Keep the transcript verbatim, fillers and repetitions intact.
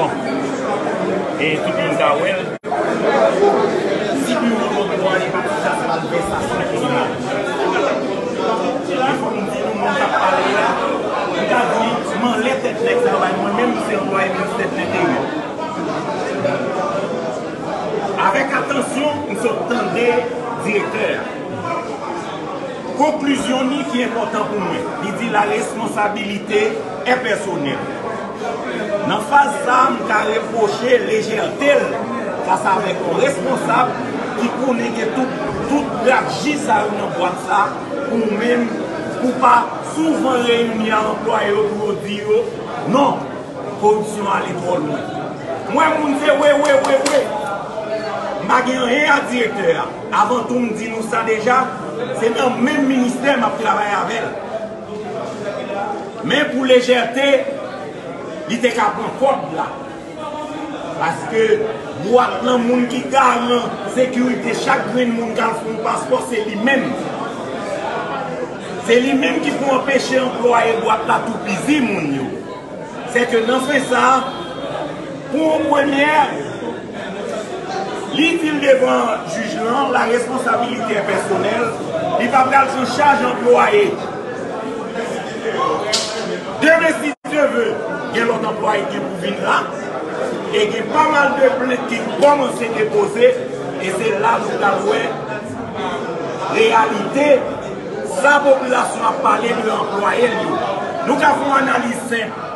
E tout moun ka wè l. Si biwo anplwaye pa ti jan se pa l vèsasyon ki la. E fò m di nou, moun k ap pale a, m ka di m anlè tèt nèg sa yo bay mwen menm, m se anplwaye ministè de lenteryè. Avèk atansyon, m sot tande direktè a. Konklizyon li ki enpòtan pou mwen, li di la responsabilité est personnelle. Nan faz sa, m ka repwoche lejète l fas avèk yon responsab ki konnen gen tout, tout gradji sa yo nan bwat sa, pou ou menm, pou pa souvan reyini a anplwaye yo pou yo di yo, non, koripsyon ale twò lwen. M wè moun se we, we, we, we. M pa gen anyen a direktè a. Avan tou, m di nou sa deja, se nan menm ministè m ap travay avè l. Men pou lejète, li te ka pran kòb la. Paske bwat lan, moun ki garan sekirite chak grenn moun k al fè yon paspò, se li menm. Se li menm ki pou anpeche anplwaye bwat la toupizi moun yo. Se ke nan fen sa, pou yon premyè, li di l devan jij lan, la responsabilité est personnelle, li pa pral pran chaj anplwaye. Demen, si Dye ve, gen lòt anplwaye ki gen pou vin la, e gen pa mal de plent ki kòmanse depoze, e se la nou pral wè reyalite sa popilasyon ap pale de anplwaye l yo. Nou ka fè yon analiz senp.